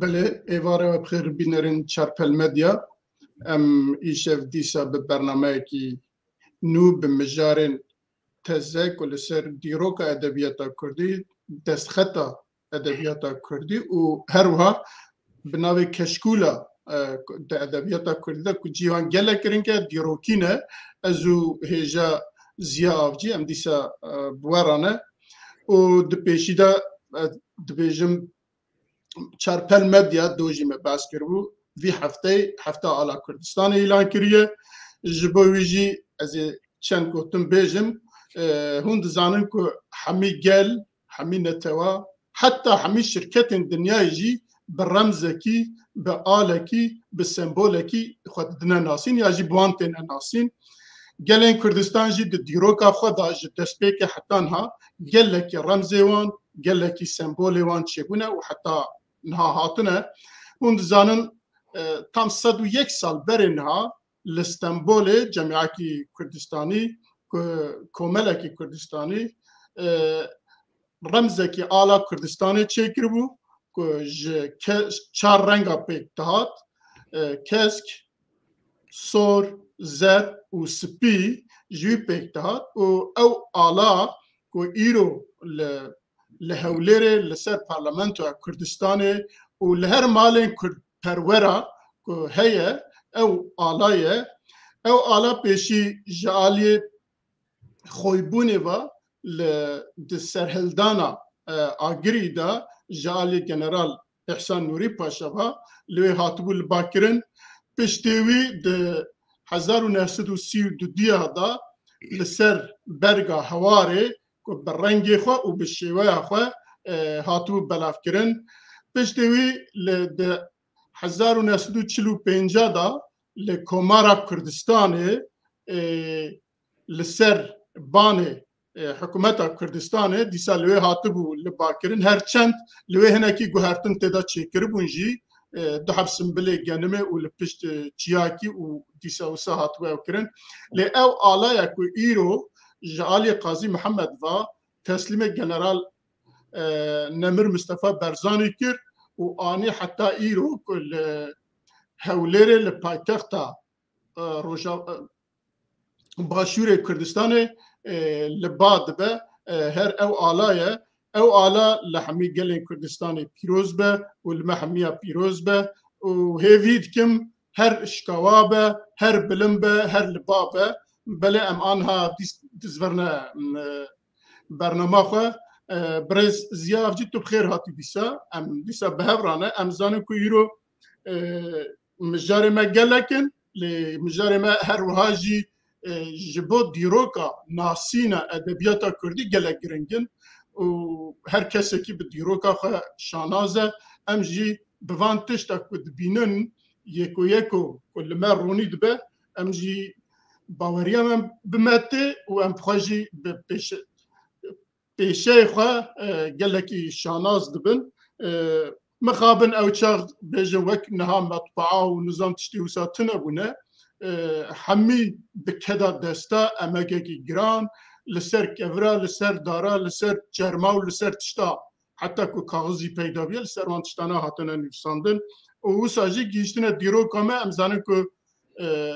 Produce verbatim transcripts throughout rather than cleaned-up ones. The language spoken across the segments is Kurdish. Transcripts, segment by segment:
Belê, êvarê we bi xêr bînerên Çarpel Medya. Em îşev dîsa bi bernameyekî nû, bi mijarên teze ku li ser dîroka edebiyata kurdî, destxeta edebiyata kurdî û her wiha bi navê Keşkûla, e, di edebiyata kurdî de ku cîhan gelek giring e, dîrokî ne, ez û hêja Ziya Avcî em dîsa, e, bi we re ne û di pêşî de, e, dibêjim Çarpel Medya do jî me behs kiribû. Vî hefteyê hefta ala Kurdistanê îlan kiriye. Ji bo wî jî ez ê çend gotin bêjim. E, hûn dizanin ku hemî gel, hemî netewa, heta hemî şirketên dinyayê jî bi remzekî, bi alekî, bi sembolekî xwe didine nasîn ya jî bi wan têne nasîn. Gelên Kurdistan jî di dîroka xwe de ji destpêkê heta niha gelekî remzê wan, gelekî sembolê wan çêbûne û heta niha hatine. Hûn dizanin, e, tam sed û yek sal berê niha li Stenbolê cemiyakî Kurdistanî, ku-, komelekî Kurdistanî, e, remzekî ala Kurdistanê çêkiribû, ku ji ke-, çar renga pêk dihat, e, kesk, sor, zer û spî ji wî pêk dihat û ew ala ku îro li, li Hewlêrê li ser Parlamentoya Kurdistanê û li her malên kurdperwera ku heye, ew ala ye. Ew ala pêşî ji aliyê xoybûnê ve li, di serhildana, e, Agirî de ji aliyê General Îhsan Nûrî Paşa ve li wê hatibû libakirin. Piştê wî di hezar û neh sed û sî û du de li ser berga Hewarê ku bi rengê xwe û bi şêweya xwe, e, hatibû belavkirin. Piştê wî li, di hezar û neh sed û çil û pênc de li Komara Kurdistanê, e, li ser banê, e, hikûmeta Kurdistanê dîsa li wê hatibû libakirin. Her çend li wê hinekî guhertin tê de çêkiribûn jî, e, di heb Simbilê Genimê û li pişt, e, Çiyakî û dîsa wisa hatibû ew kirin. Lê ew alaya ku îro ji aliyê Qazî Mihemed ve teslîmê General, e, Nemir Mistefa Barzanî kir û anî heta îro ku li Hewlêrê li paytexta, e, Roja-, e, Başûrê Kurdistanê, e, li ba dibe, e, her ew ala ye. Ew ala li hemî gelên Kurdistanê pîroz be û li me hemiya pîroz be û hêvî dikim her şikawa be, her bilind be, her li ba be. Belê em anha dîs-, dizvirne, m, e, bernama xwe. E, birêz Ziya Avcî, tu bi xêr hatî dîsa. Em dîsa bi hev re ne. Em zanin ku îro, e, mijarê me gelek in, lê mijarê me her wiha jî, e, ji bo dîroka nasîna edebiyata kurdî gelek giring in û her kesekî bi dîroka xwe şanaz e. Em jî bi van tişta ku dibînin yeko yeko ku li me ronî dibe, em jî baweriya me bi me tê û em bi xwe jî bi pêş-, pêşeyê xwe, e, gelekî şanaz dibin. E, mixabin ew çax bêjin wek niha metbaa û nizam tiştê wisa tune bûne. E, hemî bi keda desta emegekî giran, li ser kevira, li ser dara, li ser çerma û li ser tişta, heta ku kaxizî peyda bûye, li ser wan tiştana hatine nivîsandin. Û wisa jî gihîştine dîroka me, em zanin ku, e,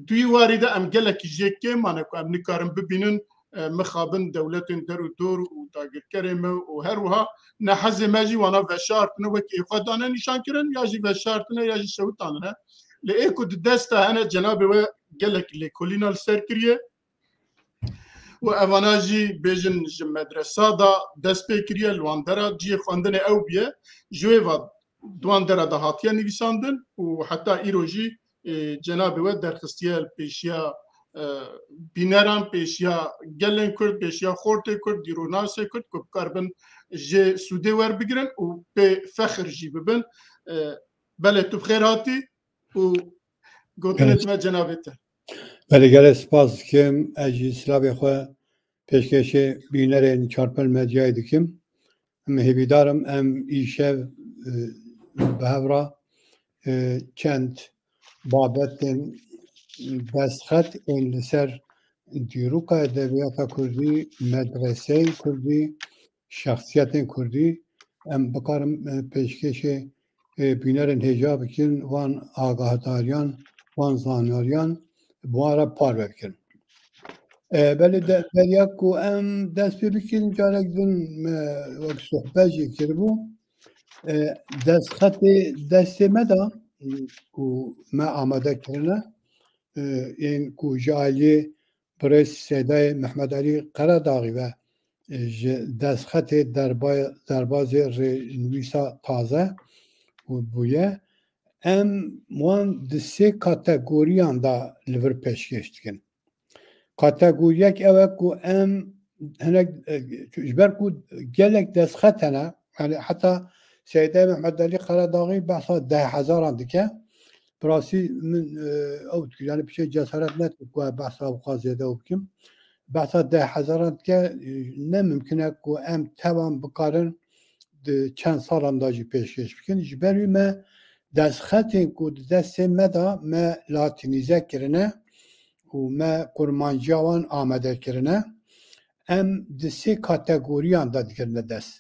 Di wî warî de em gelekî jê kêm mane ku em nikarin bibînin, e, mixabin dewletên der û dor û dagirkerê me û her wiha nehezê me jî wana veşartine wekî xwe dane nîşan kirin ya jî veşartine ya jî şewitanine. Lê ê ku di desta hene cenabê we gelekî lêkolîna li ser kiriye û evana jî bêjin ji medresa da dest pê kiriye, li wan dera cihê xwendinê ew bûye, ji wê ve di wan dera de hatiye nivîsandin û heta îro jî, e, cenabê we derxistiye li pêşiya, e, bîneran, pêşiya gelên Kurd, pêşiya xortê Kurd, dîronasê Kurd ku bikaribin jê sûdê werbigirin û pê fexir jî bibin. E, belê tu bi xêr hatî û gotinê Gelek. Dime cenabê te. Belê, gelek spas dikim. Ez jî silavê xwe pêşkêşê bînerên Çarpel Medyayê dikim. Em hêvîdar im em îşev, e, bi hev re, e, çend babetên destxet ên li ser dîroka edebiyata kurdî, medreseyên kurdî, şexsiyetên kurdî em bikarin, e, pêşkêşê e, bînerên hêja bikin, van agahdariyan, van zanyariyan bi wan re parve bikin. E, belê de, beriya ku em dest pê bikin, carek din me wek sohbet jî kiribû. E, destxetê destê me de ku me amade kirine, e, yên ku ji aliyê birêz Seydayê Mehmed Alî Qeredaxî ve, e, ji destxetê derba-, derbazê rênivîsa taze û bûye, em wan di sê kategoriyan de li vir pêşkêş dikin. Kategoriyek ew e ku em hinek, e, ji ber ku gelek destxet hene, yani heta Seydayê Mehmed Alî Qeredaxî behsa deh hezaran dike. Bi rastî min, e, ew dikir, yani piçê cesaret nedikir ku ez behsa wî qas zêde ew bikim. Behsa deh hezaran dike, e, ne mimkin e ku em tevan bikarin di çend salan de jî pêşkêş bikin. Ji ber wî me destxetên ku di destê me de me latînîze kirine û me kurmanciya wan amade kirine, em di sê kategoriyan de digirine dest.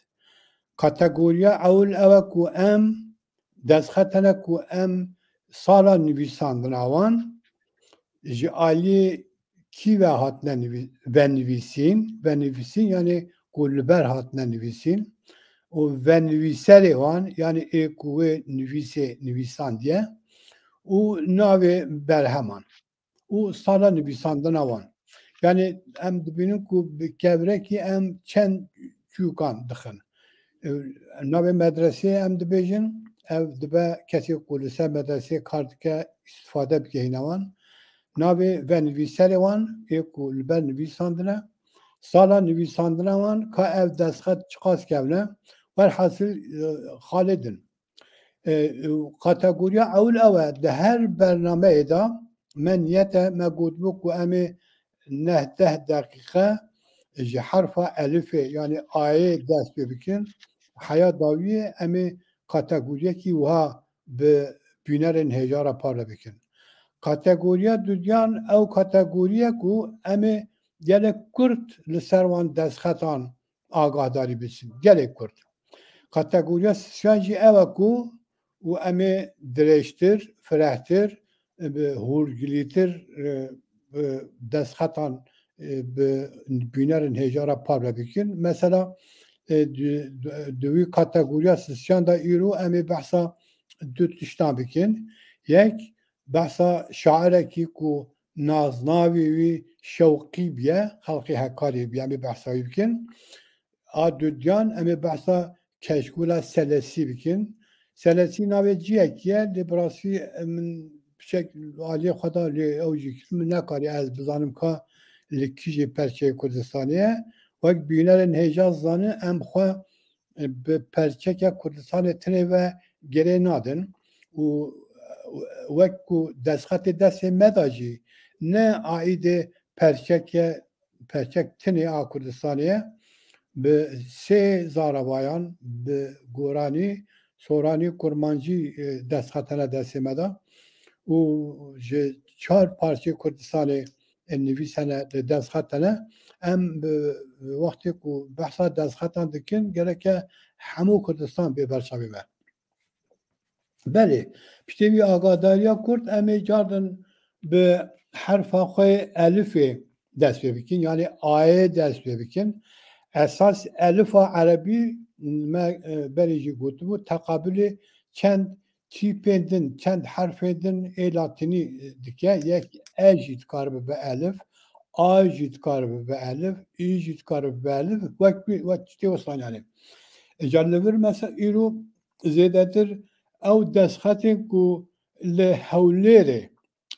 Kategoriya ewil ew e ku em destxet hene ku em sala nivîsandina wan ji aliyê kî ve hatine nivî-, venivîsîn, venivîsîn yani ku li ber hatine nivîsîn û venivîserê wan yani ê ku wê nivîsê nivîsandiye û navê berheman û sala nivîsandina wan. Yani em dibînin ku bi kevrekî em çend çûkan dixin. E, navê medresê em dibêjin, ev dibe kesê ku li ser medresê kar dike îstifade bike hîna wan. Navê venivîserê wan ê ku li ber nivîsandine, sala nivîsandina wan, ka ev destxet çiqas kevn e, werhasil, e, xalê din. E, kategoriya ewil ew e, di her bernameyê de me niyet e, me gotibû ku em ê neh deh deqîqe ji herfa elifê, yani ayê dest pê bikin. Heya dawiyê em ê kategoriyekî wiha bi bînerên hêja re parve bikin. Kategoriya dudiyan ew kategoriye ku em ê gelek kurt li ser wan destxetan agahdarî bisin. Gelek kurt. Kategoriya sisiyan jî ew e ku û em ê dirêjtir, firehtir, bi hûrgilîtir, e, bi destxetan, e, bi bînerên hêja re parve bikin. Mesela, e, di, di, di wî kategoriya sisiyan de îro em ê behsa du tiştan bikin. Yek, behsa şairekî ku naznavê wî Şewqî biye, xelqê Hekarê biye, em ê behsa wî bikin. A dudiyan em ê behsa Keşkûla Selesî bikin. Selesî navê ciyekî ye, lê bi rastî min piçek aliyê xwe da, lê ew jî min nekarî ez bizanim ka li kîjê perçeyê Kurdistanê ye. Wek bînerên hêja zanin em xwe bi perçeke Kurdistanê tinê ve girê nadin û wek ku destxetê destê me de jî ne aîdê perçeke, perçek tinê a Kurdistanê ye, bi sê zarevayan, bi goranî, soranî, kurmancî, e, destxetene destê me de û ji çar parçeyê Kurdistanê e, nivîsene, li dest xetene. Em bi wextê ku behsa destxetan dikin, gereke hemû Kurdistan bê berçavê me. Belê, piştê vî agadariya kurt, em ê cardin bi herfa xwe yê elifê dest pê bikin, yani ayê dest pê bikin. Esas elifa erebî me, e, berê jî gotibû, teqabilê çend tîpên din, çend herfên din ê latînî dike. Yek e jî dikaribe be elif, a jî dikaribe be elif, î jî dikaribe be elif, wek wî, wek tiştê wisa yani. Îca li vir mesela îro zêdetir ew destxetên ku li Hewlêrê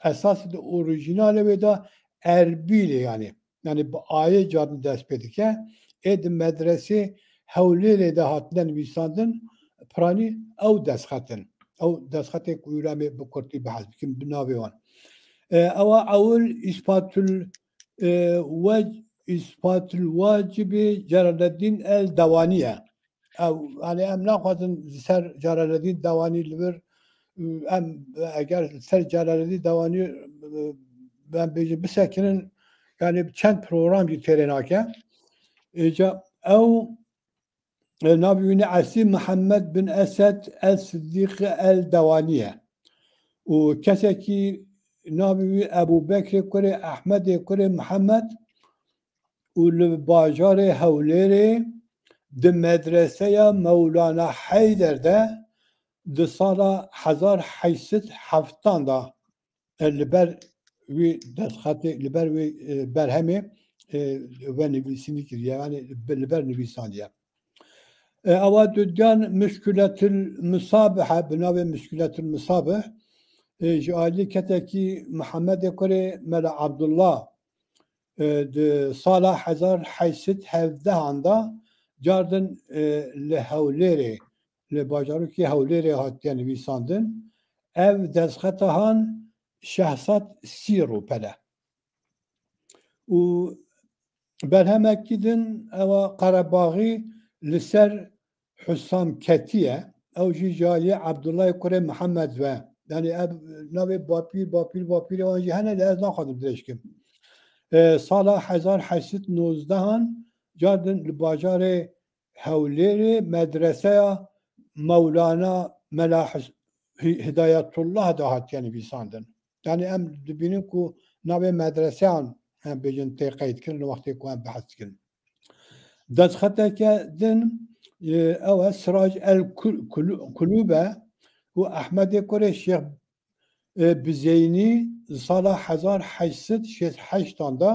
esas di orîjînalê wê de Erbîlê yani. Yani bi ayê carin dest pê dike. Ê di medresê Hewlêrê de hatine nivîsandin, piranî ew destxetin. Ew destxetê ku îro em ê bi kurtî behs bikin, bi navê wan. E, ewa ewil îspatul, e, wec-, îspatul wacibê Celaleddîn el Dewanî ye. Ew, yani em naxwazin li ser Celaleddîn Dewanî li vir, em eger li ser Celaleddîn Dewanî, em bêjin bisekinin, yani çend program jî têrê nake. Êca ew e, navê wî ne Esî Mihemed bin Esed El Siddîq El Dewanî ye. Û kesekî navê wî Ebû Bekrê kurê Ehmedê kurê Mihemed û li bajarê Hewlêrê di medreseya Mewlana Heyder de di sala hezar heşt sed heftan de, e, li ber wî destxetê, li ber wî, e, berhemê, e, venivîsînî kiriye, yanî bi-, li ber nivîsandiye. E, ewa dudiyan Muşkületül Musabih e, bi navê Muşkületül Musabih, e, ji alî ketekî Mihemedê kurê Mela Abdullah, e, di sala hezar heşt sed hevdehan de cardin, e, li Hewlêrê, li bajarokê Hewlêrê hatiye nivîsandin. Ev destxeta han şehsad sî rûpel e. Û berhemekî din ewa Qerebaxî li ser Husam Ketî ye. Ew jî ji aliyê Abdullahê kurê Mihemed ve. Yanî ev navê bapîr, bapîr, bapîrê wan jî hene, lê ez naxwazim dirêj kim. E, sala hezar heşt sed nozdehan cardin li bajarê Hewlêrê medreseya Mewlana Mela His-, Hi-, Hidayetullah de hatiye nivîsandin. Yanî em dibînin ku navê medreseyan, em bêjin, tê qeyd kirin wextê ku em behs dikin. Destxeteke din, e, ew e Sirac El Kul-, Kulu-, Kulûb e û Ehmedê kurê Şêx, e, Bizeynî sala hezar heşt sed şêst heştan de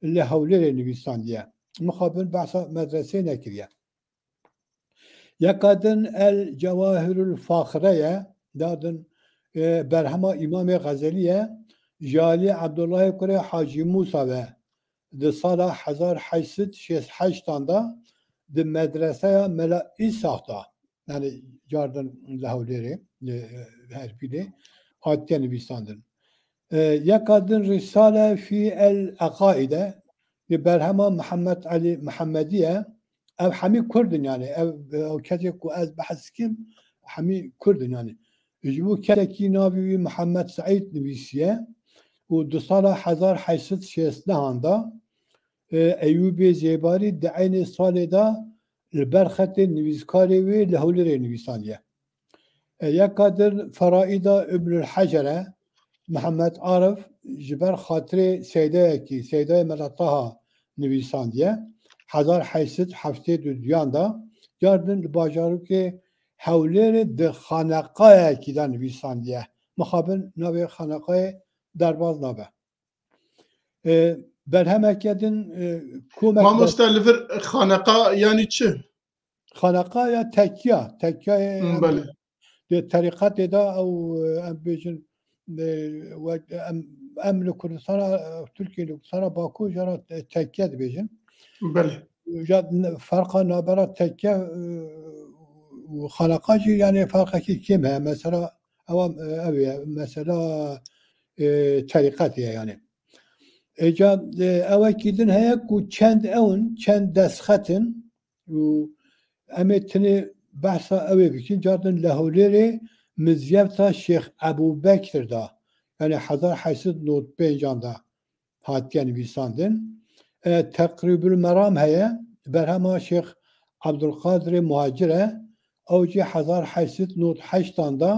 li Hewlêrê nivîsandiye. Mixabin behsa medreseyê nekiriye. Yeka din El Cewahirul Faxire ye, dadin, e, berhema Îmamê Xezelî ye, ji alî Abdullahê kurê Hacî Mûsa ve di sala hezar heşt sed şêst heştan de di medreseya Mela Îsaf de, yanî cardin li Hewlêrê, li, e, Herbîlê, hatiye nivîsandin. E, yeka din Risale fî El Eqaîd e, li berhema Mihemed Elî Mihemedî ye. Ev hemî Kurd in yanî. Ev, ew kesê ku ez behs dikim, hemî Kurd in yanî. Ji bo kesekî navê wî Mihemed Seîd nivîsiye û di sala hezar heşt sed şêst nehan de, e, Eyûbê Zêbarî di eynê salê de li ber xetê nivîskarê wê li Hewlêrê nivîsandiye. E, yeka din Feraîda Ibnul Hecer e, Mihemed Arif ji ber xatirê seydayekî, seydayê Mela Taha nivîsandiye. Hezar heşt sed heftê û duyan de cardin li bajarokê Hewlêrê di xaneqayekî de nivîsandiye. Mixabin navê xaneqayê derbaz nabe. E, berhemeke din, e, komek Mamoste, li vir xaneqa yanî çi? Xaneqa ya tekiya, tekiya, Hmm, em, belê. Di terîqetê de ew, em bêjin, e, wek em, em li Kurdistana, e, Tirkiye li Kurdistana Bakur jara te-, tekiye dibêjin. Belê. Ja n-, ferqa nabera tekiye, e, û xaneqa jî, yanî, ferqekî kêm heye. Mesela, ew, e, ew ye, mesela, e, terîqetê ye, yanî. Êca, e, ewekî din heye ku çend ew in, çend destxet in û em ê tenê behsa ew ê bikin. Cardin li Hewlêrê mizyefta Şêx Ebû Bekir de, yanî hezar heşt sed nod pêncan de hatiye nivîsandin. E, Teqrîbul Meram heye, berhema Şêx Ebdulqadirê Muhacir e, ew jî hezar heşt sed nod heştan de,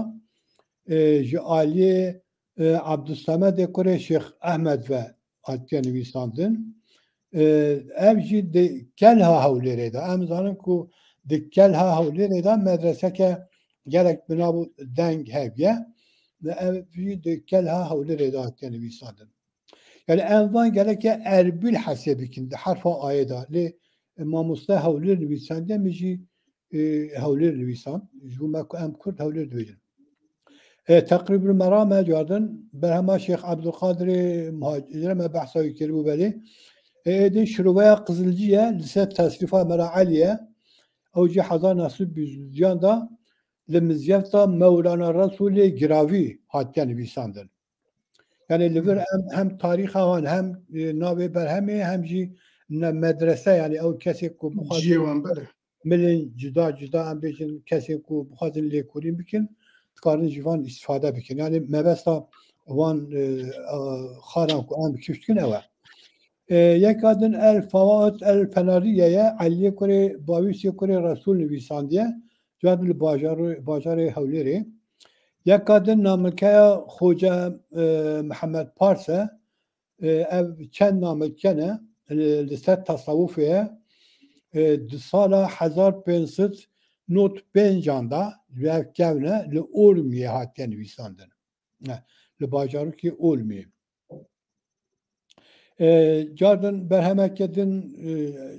e, ji aliyê, e, Abdulsemedê kurê Şêx Ehmed ve hatiye nivîsandin. E, ev jî di Kelha Hewlêrê de. Em zanin ku di Kelha Hewlêrê de medreseke gelek bi nav û deng heviye. Ve ev jî di Kelha Hewlêrê de hatiye nivîsandin. Yani em van gereke Erbîl hesê bikin di herfa ayê de. Lê mamoste Hewlêr nivîsandiye, min jî, e, Hewlêr nivîsand. Ji bo me ku em Kurd Hewlêr dibêjin. E, Teqrîbul Meram e, cardin berhema Şêx Ebdulqadirê Muhacirê me behsa wî kiribû belê. E, êdî Şiroveya Qizilcî ye, li ser tesrîfa Mela Elî ye. Ew jî hezar neh sed bîst û duyan de li mizyefta Mewlana Resûlê Giravî hatiye nivîsandin. Yani li vir em hem tarîxa wan hem, e, navê berhemê hem jî ne medrese, yani ew kesê ku bixwazin Cihê wan, belê. milên cuda cuda, em bêjin kesên ku bixwazin lêkolîn bikin, dikarin ji van îstîfade bikin. Yani mebesta wan, e, e, xaran ku em kifş dikin ew e. E, yeka din El Fawaid El Fenariye ye, Eliyê kurê Bawîsê kurê Resûl nivîsandiye, car li bajarê, bajarê Hewlêrê. Yeka din namilkeya Xoce, e, Mihemed Pars e, e, ev çend namilke ne, e, li ser tasawufê ye. E, di sala hezar pênc sed nod pêncan de, li ev kevne, li Urmiyê hatiye nivîsandin. Ne, li bajarokê Urmiyê. E, car din berhemeke din, e,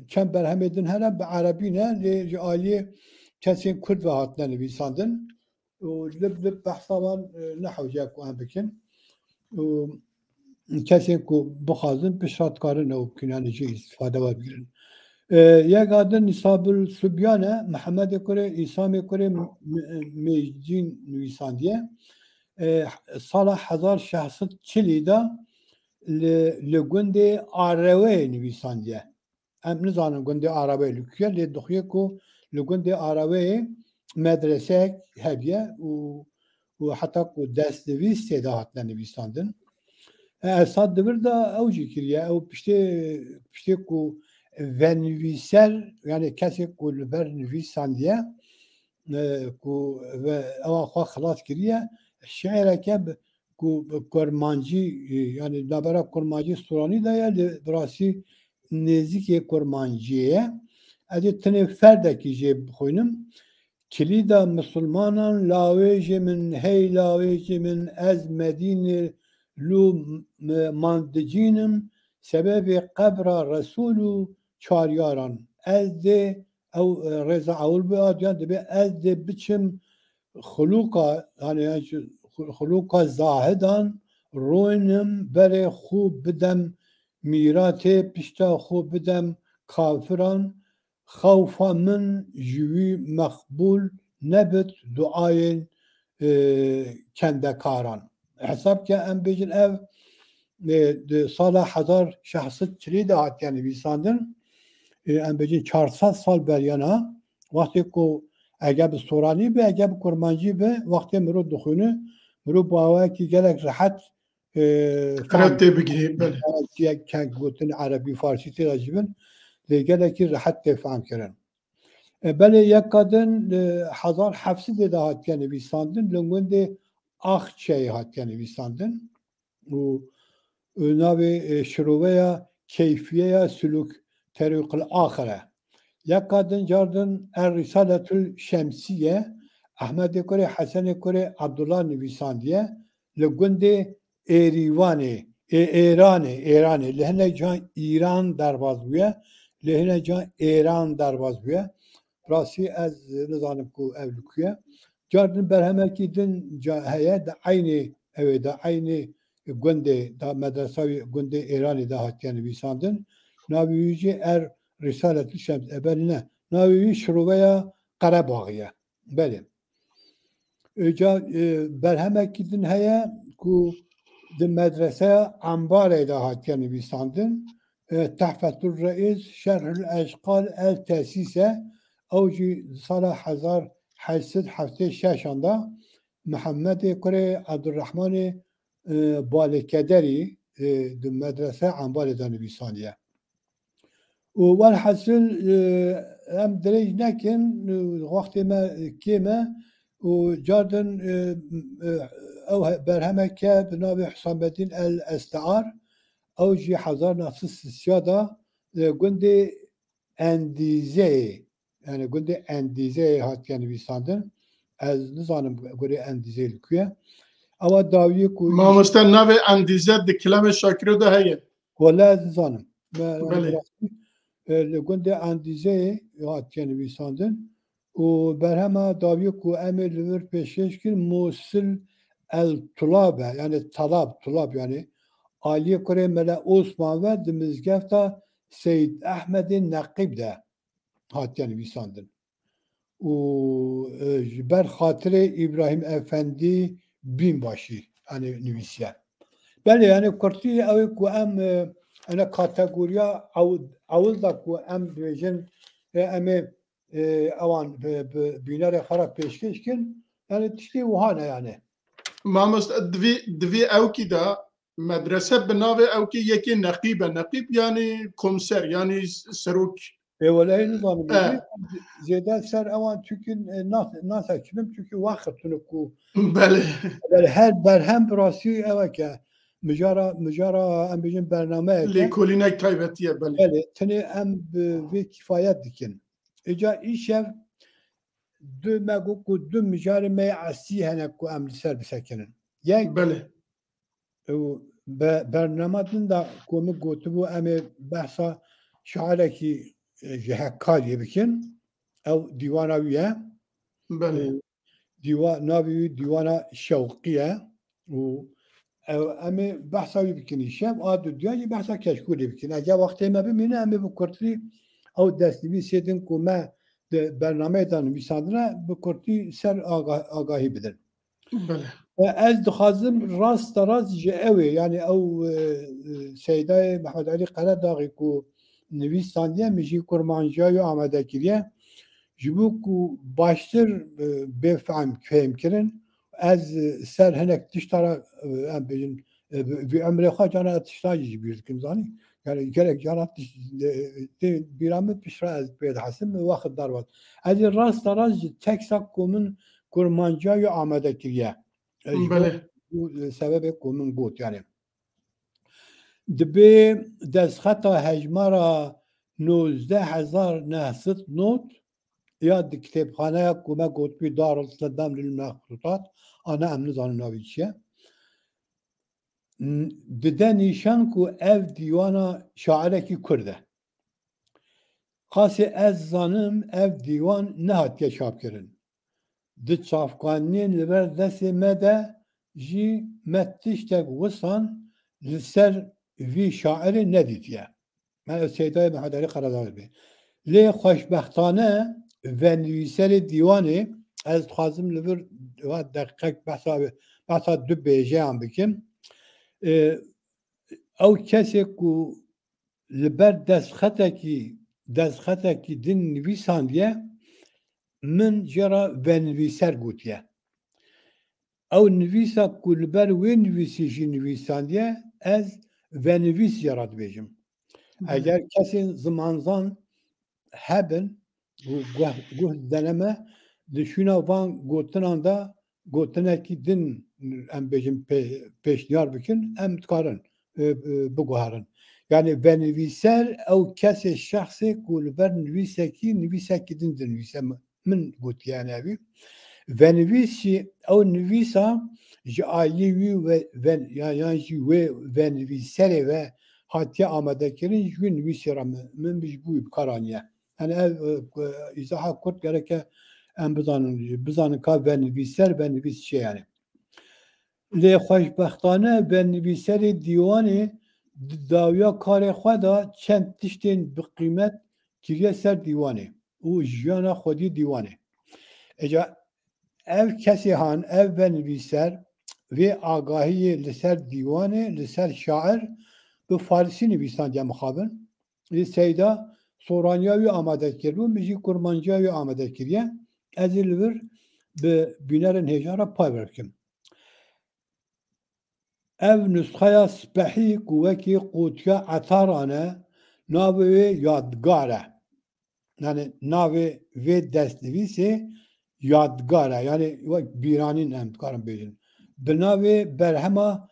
çend berhemê din hene, bi erebî ne, lê ji aliyê kesên Kurd ve hatine nivîsandin. Û lib lib behsa wan, e, ne hewce ku em bikin. Û kesên ku bixwazin, pişta dikarin ew bikin, yanî jê îstîfade werbigirin. E, yeka din Nîsabul Subyan e, Mihemedê kurê Îsamê kurê M-, M-, Mêcîn nivîsandiye. E, sala hezar şeş sed çilî de li, li gundê Areweyê nivîsandiye. Em nizanin gundê Areweyê li ku ye, lê dixuye ku li gundê Areweyê medreseyek hebiye û, û heta ku destnivîs tê de hatine nivîsandin. E, Esad di vir de ew jî kiriye. Ew piştê, piştê ku venivîser, yanî kesê ku li ber nivîsandiye, e, ku ve, ewa xwe xilas kiriye, şiireke bi, ku bi kurmancî, e, yanî navbera kurmancî sûranî de ye, li, bi rastî nêzîkê kurmanciyê ye. Ez ê tenê ferdekî jê bixwînim. Kilîda misilmanan, lawêjê min, hey lawêjê min, ez Medînê lû m-, mandicîn im, sebebê qebra Resûl û çaryaran. Ez dê ew, e, rêza ewil bi adiyan dibe, ez dê biçim xulûka, yani, yani, xu-, xulûka zahidan, rûnim berê xû bidem mîratê, pişta xû bidem kafiran, xewfa min ji wî meqbûl nebit duayên, e, kendekaran. Hesab ke em bêjin ev, e, di sala hezar şeş sed çilî de hatiye nivîsandin. E, em bêjin çar sed sal beriyana, wextê ku ege bi soranî be, ege bi kurmancî be, wextê mirov dixwîne, mirov bi awayekî gelek rehet, e, fehm Qret tê bigihî, belê. Yek keng gotin erebî, farsî tê de jî bin, lê gelekî rehet tê fehm kirin. E, belê yeka din, e, hezar heft sed de hatiye nivîsandin, li gundê Axçeyê hatiye nivîsandin. Û, û navê, e, şiroveya Keyfiyeya Sulûk Terûqil Axir e. Yeka din car din Er Risaletul Şemsiye, Ehmedê kurê Hesenê kurê Abdullah nivîsandiye, li gundê Êrîvanê, ê, Êranê, Êranê, li hinek can Îran derbas bûye, li hinek can Êran derbas bûye. Rastî ez nizanim ku ev li ku ye. Car din berhemekî din ca heye, di eynê ew ê, di eynê gundê, da medresa wî gundê Êranê de hatiye nivîsandin. Navê wî jî Er Risaletul Şems, e, belê ne. Navê wî Şiroveya Qerebaxî ye. Belê. Îca, e, berhemekî din heye ku di medreseya Embarê de hatiye nivîsandin. E, Tehfetul Reis, Şerhul Eşqal El Tesîs e. Ew jî di sala hezar heşt sed heftê şeşan de Mihemedê kurê Abdurrahmanê, e, Balêkederî, e, di medreseya Embarê de nivîsandiye. Û welhasil, e, em dirêj nekin, e, wextê me kêm e û car din, e, e, ew he-, berhemeke bi navê Husamedîn El Estear, ew jî hezar neh sed sî de, e, gundê Endîzeyê, yani gundê Endîzeyê hatiye nivîsandin. Ez nizanim gurê Endîzeyê li ku ye. Ewa dawiyê ku Mamoste, navê Endîze di kilamê Şakiro de heye. Wele ez nizanim. Me, Belê. E, li gundê Endîzeyê hatiye nivîsandin û berhema dawiyê ku em ê li vir pêşkêş kirin Musil El Tulab e, yani Talab, Tulab yani. Aliyê kurê Mele Osman ve di mizgefta Seyyid Ehmedê Neqîb de hatiye nivîsandin. Û, e, ji ber xatirê Îbrahîm Efendî Bînbaşî, yani nivîsiye. Belê, yani kurtî ew ê ku em, e, ene kategoriya ew-, ewil de ku em dibêjin, e, em ê, e, ewan bi, bi bînerê xwe re pêşkêş kin, yani tiştê wiha ne yani. Mamoste, divî, divî ewkî de Medrese bi navê ew ki yekê neqîb e. Neqîb yanî komiser, yanî serok. Ê welehî nizanim. E. Zêde ser ewan çûkin, e, nas-, nasekinim, çûkî wext tune ku Belê. Belê, her berhem bi rastî ew e ke mijara, mijara em bêjin bernameyeke. Lêkolînek taybetî ye, belê. Belê, tenê em bi vê kifayet dikin. Îca îşev du me got ku du mijarê me yê eslî hene ku em li ser bisekinin. Yek, Belê. Û be-, bernama din de ku min gotibû, em ê behsa şairekî, e, ji Hekkariyê bikin. Ew dîwana wî ye. Belê. Û dîwa-, navê wî dîwana Şewqî ye. Û ew, em ê behsa wî bikin îşev. A dudiya jî behsa Keşkûlê bikin. Eger wextê me bimîne, em ê bi kurtî ew destnivîsê din ku me di bernameyê de nivîsandine, bi kurtî ser aga-, agahî bidin. Belê. E, ez dixwazim rasta rast ji ew ê, yanî ew, e, e, Seydayê Mehmet Elî Qeredaxî ku nivîsandiye, min jî kurmanciya wî amade kiriye. Ji bo ku baştir, e, bê fehm, fehmkirin, ez, e, ser hinek tişta re, e, em bêjin, e, vî emrê xwe cana tişta jî ji bîr dikim, zanî? Yani gerek cana tiş-, e, tê bîra min piştre ez pê dihesim, wext darwat. Ez ê rasta rast ji teksta ku min kurmanciya wî amade kiriye. E, ji bo Belê. bu, e, sebebê ku min got, yani. Dibê destxeta hejmara nozdeh hezar neh sed not ya di kitêbxaneya ku me gotibî Darülselam lil Mextutat, ana em nizanin navê çi ye. N-, dide nîşan ku ev dîwana şairekî Kurd e. Qasê ez zanim, ev dîwan nehatiye çapkirin. Di çavkaniyên li ber destê me de jî me tiştek wisan li ser vî şairê nedîtiye. Me Seydayê Mehmet Elî Qeredaxî bê. Lê xweşbextane venivîserê dîwanê, ez dixwazim li vir va deqîqek behsa, behsa du bêjeyan bikim. Ê, ew kesê ku li ber destxetekî, destxetekî din nivîsandiye, min jê re venivîser gotiye. Ew nivîsa ku li ber wê nivîsî jî nivîsandiye, ez venivîs jê re dibêjim. Belê. Eger kesên zimanzan hebin û guh, guh dene me, di şûna van gotinan de gotinekî din, em bêjin, pê-, pêşniyar bikin, em dikarin, e, e, biguherin. Yani venivîser ew kesê, şexsê ku li ber nivîsekî, nivîsekî din dinivîse. Min gotiye, yani, evî. Venivîs jî ew nivîsa ji aliyê wî ve, ven-, ya, yan jî wê venivîserê ve hatiye amadekirin, ji wî nivîsê re min, min ji bo wî bi kar aniye. Yani ev, e, îzaha kurt gereke em bizanin, bizanin ka venivîser, venivîs çi ye yani. Lê xweşbextane venivîserê dîwanê di dawiya karê xwe de çend tiştên bi qîmet kiriye ser dîwanê û jiyana xwedî dîwanê. Eca ev kesê han, ev venivîser vê agahiyê li ser dîwanê, li ser şair bi farisî nivîsandiye mixabin. Lê Seyda soraniya wî amade kiribû, min jî kurmanciya wî amade kiriye. Ez ê li vir bi bînerên hêja re pay ve bikim. Ev nusxeya spehî ku wekî qotiya etaran e, navê wê Yadgar e. Yani navê vê destnivîsê Yadgar e. Yani wek bîranîn em dikarin bêjin. Bi navê berhema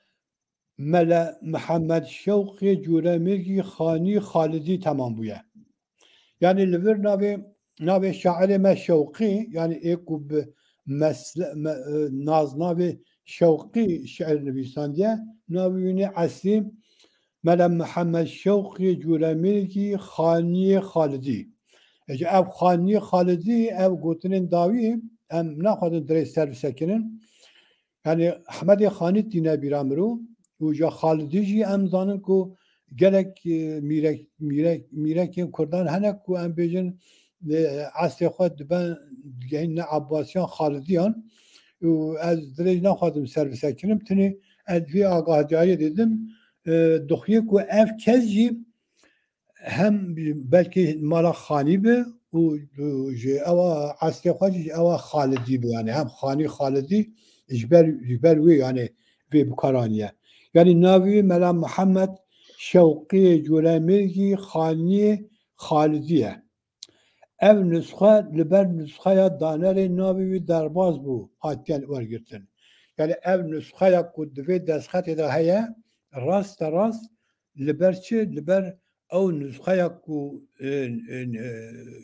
Mele Mihemed Şewqê Cûremêrgî Xanî Xalidî temam bûye. Yani li vir navê, navê şairê me Şewqî, yani ê ku bi mesle-, me-, e, naznavê Şewqî şiir nivîsandiye, navê wî nê eslî Mele Mihemed Şewqî Cûremêrgî Xaniyê Xalidî. Ece ev Xaniyê Xalidî, ev gotinên dawî, em naxwazin dirê ser bisekinin. Yani Hemedê Xanî tîne bîra mirû û ja Xalidî jî em zanin ku gelek, e, mîrek, mîrek, mîrekên Kurdan hene ku em bêjin, e, eslê xwe dibe, digehîn ne Abbasiyan, Xalidiyan. Û ez dirêj naxwazim ser bisekinim. Tenê ez vê agahdiyariyê didim. E, dixuye ku ev kes jî hem belkî mala Xanî bi û, û ji ewa eslê xwe jî ji ewa Xalidî bi, yani hem Xanî Xalidî ji ber, ji ber wê, yani vê bi kar aniye. Yanî navê wî Mela Mihemed Şewqiyê Colemêrgî Xaniyê Xalidî ye. Ev nusxe li ber nusxeya danerê navê wî derbaz bû, hatiye wergirtin. Yanî ev nusxeya ku di vê destxetê de heye, raste rast li ber çi? Li ber ew nusxeya ku, e, e, e,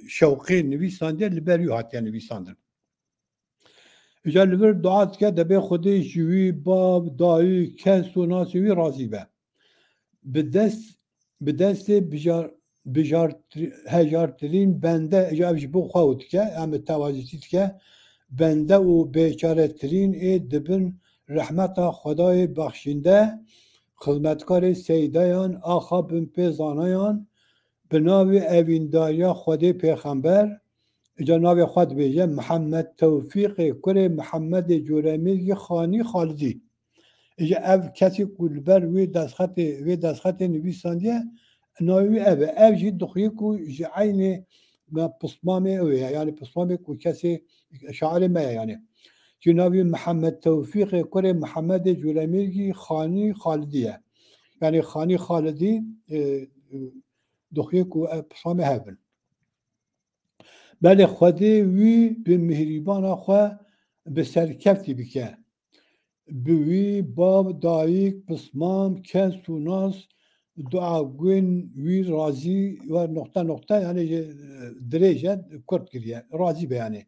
Şewqî nivîsandiye, li ber wî hatiye nivîsandin. Îca li vir dua dike, dibê Xwedê ji wî bav, dayik, kes û nasê wî razî be. Bi dest, bi destê bijar, bijartir-, hejartirîn bende, îca ev ji bo xwe û dike, em bi tewazîtî dike, bende û bêçaretirîn ê dibin rehmeta Xwedayê bexşînde, xizmetkarê seydayan, axa binpê zanayan, bi navê evîndariya Xwedê Pêxember, îca navê xwe dibêje, Mihemed Tewfîqê kurê Mihemedê Colemêrgî Xanî Xalidî. Îca ev kesê ku li ber wê destxetê, wê destxetê nivîsandiye, navê wî ev e. Ev jî dixuye ku ji eynê me pismamê ew ye, yanî pismamê ku kesê şairê me ye yanî. Ji navê Mihemed Tewfîqê kurê Mihemedê Colemêrgî Xanî Xalidî ye. Yanî Xanî Xalidî, e, e, dixuye ku ev pismamê hev bin. Belê Xwedê wî bi mihrîbana xwe bi serkeftî bike. Bi wî bav, dayik, pismam, kes û nas, dua gwen wî razî we noqte noqte, yanî, e, dirêj e, kurt kiriye. Razî be yanî.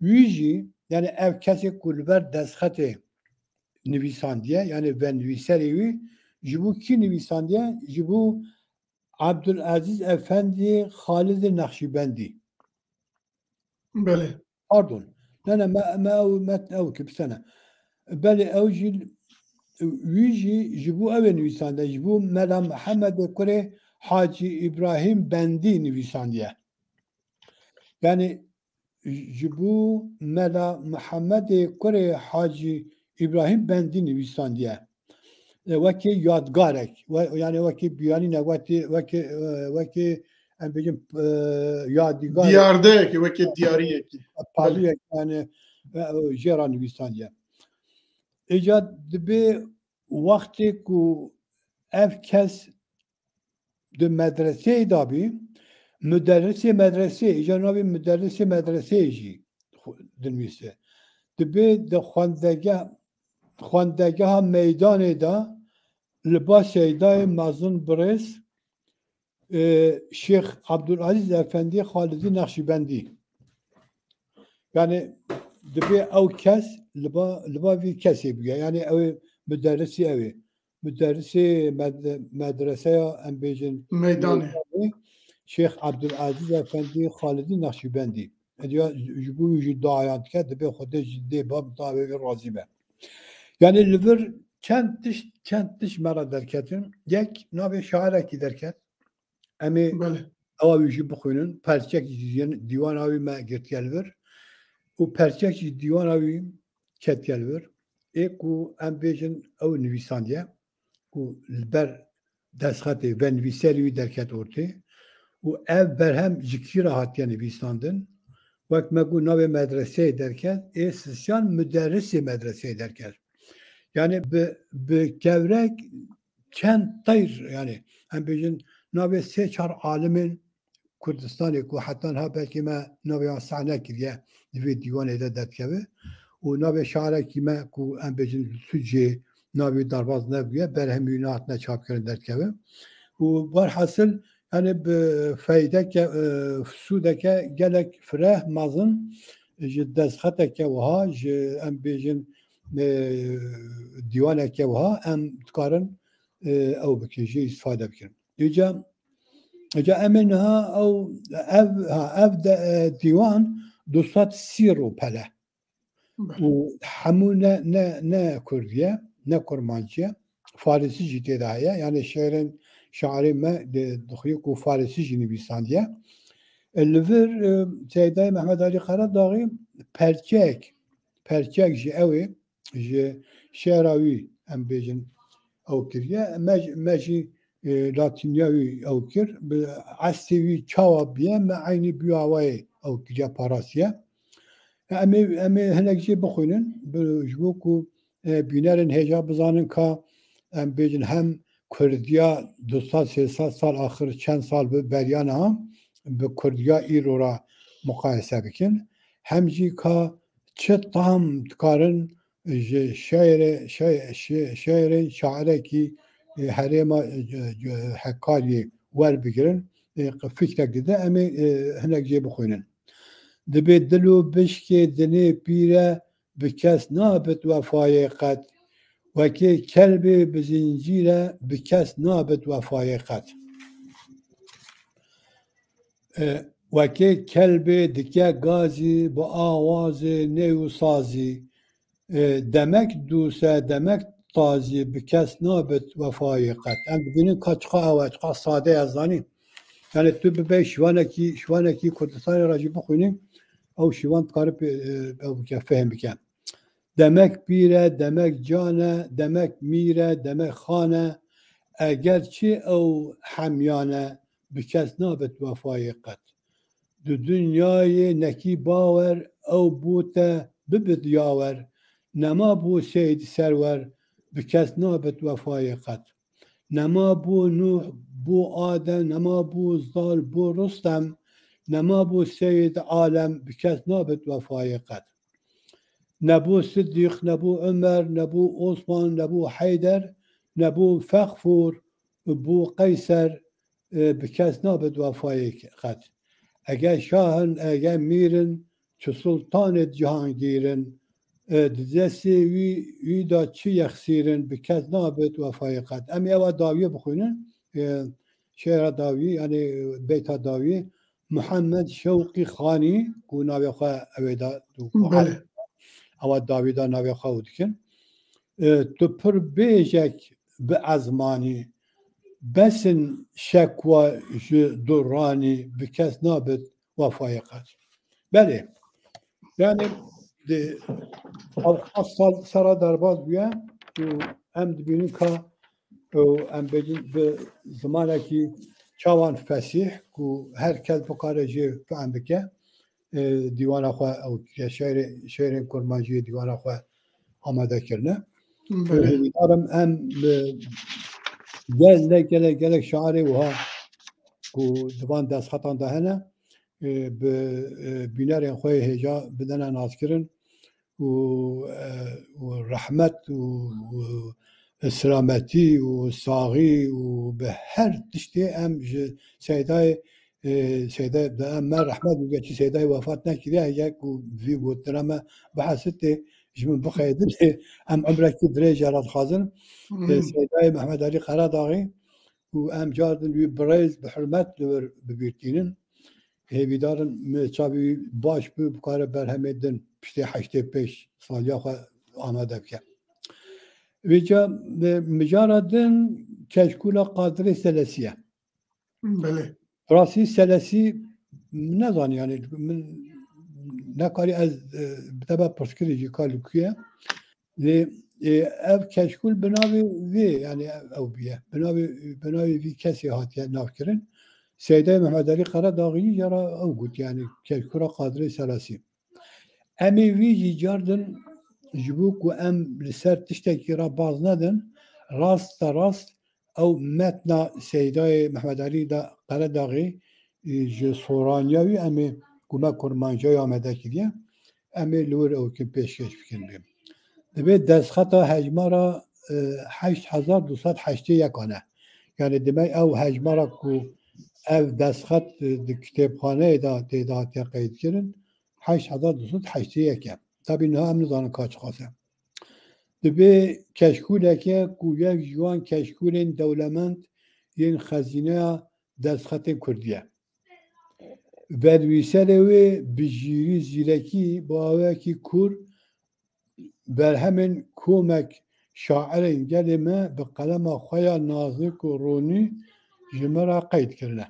Wî jî, yanî ev kesê ku li ber destxetê nivîsandiye, yanî venivîserê wî, ji bo kî nivîsandiye? Ji bo Abdulaziz Efendî Xalidê Nexşîbendî. Belê. Pardon. Ne, ne, me, me ew metn ew ki, bisene. Belê, ew jî, wî jî ji bo ew ê nivîsande, ji bo Mela Mihemedê kurê Hacî Îbrahîm Bendî nivîsandiye. Yanî ji bo Mela Mihemedê kurê Hacî Îbrahîm Bendî nivîsandiye. E, wekî yadgarek, we-, yanî wekî biyanîne, wekî, wekî, e, wekî, em bêjin, e, yadîgarek. Diyardeyekî, wekî diyariyekî. Pariyek, yanî, e, jê re nivîsandiye. Îca dibê wextê ku ev kes di medreseyê de bî, muderrisê medreseyê, îca navê muderrisê medreseyê jî xwe dinivîse. Dibê di xwendege-, xwendegeha meydanê de li ba Seydayê mezin birêz, e, Şêx Abdulaziz Efendî Xalidî Nexşîbendî. Yanî dibê ew kes li ba, li ba vî kesê bûye. Yanî ew ê muderrisî ew ê. Muderrisê med-, medreseya, em bêjin, Meydanê. Meydanê, Şêx Abdulaziz Efendî Xalidî Nexşîbendî. Diya ji bo wî jî duayan dike, dibê Xwedê ji dê ba bi dawê wî razî be. Yanî li vir çend tişt, çend tişt me re derketin. Yek navê şairekî derket. Em ê Belê. ewa wî jî bixwînin. Perçek jî dîwana wî me girtiye li vir. Û perçek jî dîwana wî ketiye li vir. Ê ku em bêjin ew nivîsandiye. Ku li ber destxetê venivîserê wî derket ortê. Û ev berhem ji kî re hatiye nivîsandin? Wek me got navê medreseyê derket, ê sisyan muderrisê medreseyê derket. Yanî bi, bi kevrek çend teyr, yanî em bêjin navê sê çar alimên Kurdistanê ku heta niha belkî me navê wan sehne kiriye, di vê dîwanê de derdikeve û navê şarekî me ku em bêjin li Sûcê navê wî derbaz nebûye, berhemî wî nehatine çapkirin derdikeve. Û berhasil, yanî bi feydeke, e, sûdeke gelek fireh mezin ji destxeteke wiha, ji em bêjin, e, dîwaneke wiha em dikarin, e, ew bikin, jê îstîfade bikin. Îca, îca em ê niha ew, ev, ha, ev de, e, dîwan du sed sî rûpel e. Belê. Û hemû ne, ne, ne kurdî ye, ne kurmancî ye. Farisî jî tê de heye. Yanî şêrên şairê me di, dixuye ku farisî jî nivîsandiye. E, li vir, e, Seydayê Mehmet Alî Karadaxî perçek, perçek ji ew ê, ji şêra wî em bêjin ew kiriye. Me, me jî, e, latîniya wî ew kir. Bi estê wî çawa biye, me eynî bi wî awayê ew kiriye, parastiye. Em ê, em ê hinek jê bixwînin, bi, ji bo ku, e, bînerên hêja bizanin ka em bêjin hem Kurdiya du sed sê sed sal axir çend sal bi beriya niha bi Kurdiya îro re muqayese bikin. Hem jî ka çi tam dikarin ji şeirê, şe-, şe-, şeirên şairekî, e, herêma, e, e, Hekariyê werbigirin, e, fikrek dide, em ê, e, hinek jê bixwînin. Dibê dil û bişkê dinê pîre bi kes nabit wefayê qet. Wekê kelbê bi zincîre bi kes nabit wefayê qet. E, wekê kelbê dike gazî bi awazê ney û sazî. E, demek dûse, demek tazî bi kes nabit wefayê qet. Em dibînin ka çiqa ew e, çiqa sade ye, zanî. Yani tu bibe şiwanekî, şiwanekî Kurdistanê re jî bixwînî, ew şiwan dikare pê, e, ew bike, fehm bike. Demek pîr e, demek can e, demek mîr e, demek xan e. Eger çi ew hemyan e, bi kes nabit wefayê qet. Di dinyayê nekî bawer, ew bû te bibit yawer. Nema bû seyd serwer, bi kes nabit wefayê qet. Nema bû Nuh, bû Adem, nema bû Zal, bû Rustem, nema bû Seyyid Alem, bi kes nabit wefayê qet. Nebû Sidîq, nebû Umer, nebû Osman, nebû Heyder, nebû Fexfûr, bû Qeyser, e, bi kes nabit wefayê qet. Ege şah in, ege mîr in, çi sultanê cihangîr in, e, di destê wî, wî de çi yexsîr in, bi kes nabit wefayê qet. Em ê ewa dawiyê bixwînin. E, şêra dawiyê, yani beyta dawiyê, Muhammed Şewqî Xanî, ku navê xwe ew ê da, ku Belê. Ewa dawî da navê xwe û dikin. E, tu pir bêjek bi ezmanî, besin şekwa ji duranî, bi kes nabit wefayê qet. Belê. Yani, di, ev sal sera derbas bûye û em dibînin ka, û em bêjin bi zimanekî çawan fesîh ku her kes bikare jê fehm bike, e, dîwana xwe ew kiriye, şeirê-, şeirên kurmanciyê dîwana xwe amade kirine. Belê. Hêvîdarim em bi gelek, gelek, gelek şairê wiha ku di van destxetan de hene, e, bi, e, bînerên xwe yê hêja bidene naskirin û, e, û rehmet û, û silametî û saxî û bi her tiştê em ji Seydayê, e, Seyda, em me rehmet bike, çi Seydayê wefat nekiriye, heye ku vî gotina me bihesitê, ji min bixeyidinê, em umrekî dirêj jê re dixwazin. E, Seydayê Mehmet Alî Qeradaxî û em car din wî birêz bi hurmet li wir bibîrtînin. Hêvîdar in me çavê wî baş bi, bikare berhemê din piştê heştê pênc saliya xwe amade bike. Vêca, e, mijara din keşkûla Qadirê Selesî ye. Belê. Rastî Selesî nezanî, yani min nekarî ez, e, bi te be pirs kirî jî ka li ku ye. Lê, e, ev keşkûl bi navê vê, yani ew bûye. Bi navê, bi navê vî kesê hatiye navkirin. Seydayê Mehmet Alî Qeradaxî jî jara ew got, yani keşkûla Qadirê Selesî. Em ê vî jî car din ji bo ku em li ser tiştekî re baz nedin, rast te rast ew metna Seydayê Mehmet Alî da Qeradaxî, e, ji soraniya wî em ê ku me kurmancayê amade kiriye, em ê li wir ew kim pêşkêş bikin bê. Divê destxeta hejmara, e, heşt hezar du sed heştê yek an e. Yani demek ew hejmara ku ev destxet, e, di kitêbxaneyê de tê de hatiye qeydkirin, heşt hezar du sed heştê yek e. Tabî niha em nizanin ka çiqas e. Divê keşkûleke ku yek ji wan keşkûlên dewlemend yên xezîneya destxetên kurdî ye. Vernivîserê wê bi jîrî zîrekî, bi awayekî kûr berhemên komek şairên gelê me bi qelema xwe ya nazik û ronî ji min re qeyd kirine.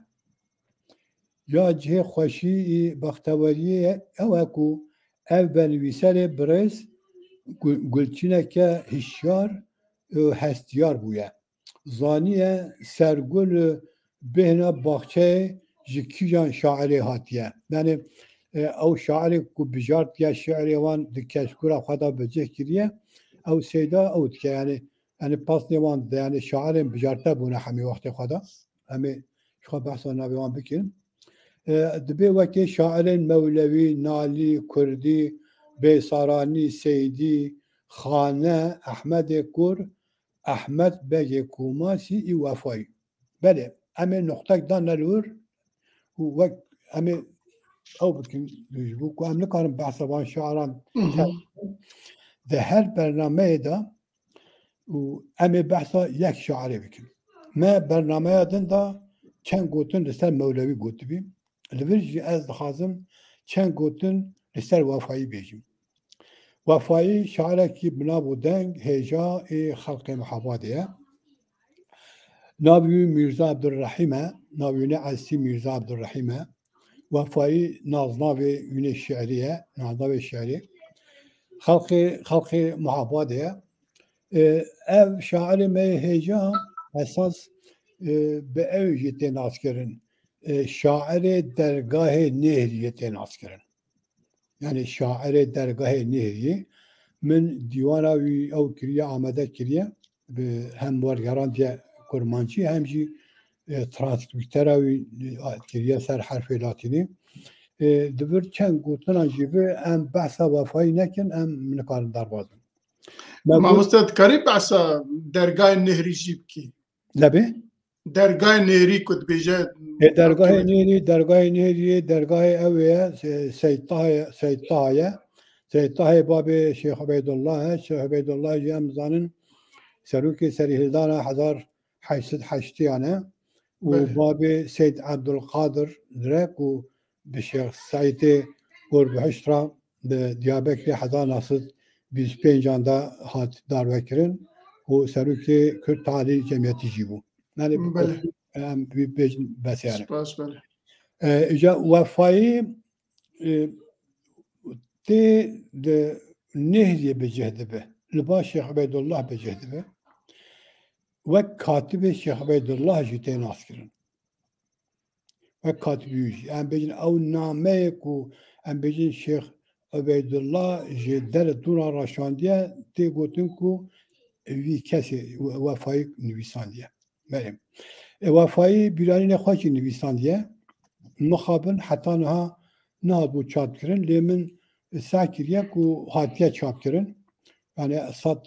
Ya cihê xweşî û bexteweriyê ew e ku ev vernivîserê birêz Gu-, Gulçineke hişyar û hestiyar bûye. Zaniye sergul û bêhna baxçeyê ji kîjan şairê hatiye. Yani, e, ew şairê ku bijartiye şiirê wan di keşkûra xwe de bi cih kiriye, ew Seyda ew dike. Yani, Yanî pasnê wan de, yanî şairên bijarte bûne hemî wextê xwe de. Em ê ji xwe behsa navê wan bikin. E, dibê wekê şairên Mewlewî, Nalî, Kurdî, Bêsaranî, Seydî, Xane, Ehmedê Kur, Ehmed Begê Komasî û Wefayî. Belê, em ê nuqtek dan li wir û wek em ê ew bikin, ji bo ku em nikarin behsa van şiaran Hı hı. Di her bernameyê de û em ê behsa yek şairê bikin. Me bernameya din de çend gotin li ser Mewlewî gotibî. Li vir jî ez dixwazim çend gotin li ser Wefayî bêjim. Wefayî şairekî bi nav û deng hêja ê xelqê Mihabadê ye. Navê wî Mîrza Ebdulrehîm e, navê wî ne Esî Mîrza Ebdulrehîm e. Wefayî naznavê wînê şiirî ye, naznavê şiirî. Xelqê, xelqê Mihabadê ye. E, ev şairê me yê hêja esas, e, bi ew jî tê naskirin. E, şairê dergahê Nêhriyê tê naskirin. Yanî şairê dergahê Nêhriyê. Min dîwana wî ew kiriye, amade kiriye. Bi hem wergerandiye kurmancî hem jî, e, transkrîptera wî, e, kiriye ser herfê latînî. E, di vir çend gotinan jî bi em behsa Wefayî nekin, em nikarin derbas bin. Me got Mamoste, dikarî behsa dergahê Nêhrî jî bikî? Lebê? Dergahê Nêhrî ku dibêje Ê, dergahê Nêhrî, dergahê Nêhrî, dergahê ew ê, e, Seyd Taha ye, Seyd Taha ye. Seyd Tahayê babê Şêx Ubeydullah e. Şêx Ubeydullah jî em zanin serokê serîhildana hezar heşt sed heştiyan e. Û Belê. Babê Seyd Ebdulqadir Dire ku bi Şêx Seîdê Urbihişt re di Diyarbekirê hezar neh sed bîst û pêncan de hat darvekirin û serokê Kurd Talî Cemiyetî jî bû. Yanî Belê. Em wî bêjin bes yani. Spas, belê. E, îca Wefayî, e, tê di Nêhriyê bi cih dibe. Li ba Şêx Ubeydullah bi cih dibe. Wek katibê Şêx Ubeydullah jî tê naskirin. Wek katibî wî jî. Em bêjin ew nameyê ku em bêjin Şêx Ubeydullah ji derê dûra raşandiye, tê gotin ku vî kesê We-, Wefayî nivîsandiye. Belê. E, Wefayî bîranînê xwe jî nivîsandiye. Mixabin heta niha nehatbû çapkirin, lê min seh kiriye ku hatiye çapkirin. Yani sed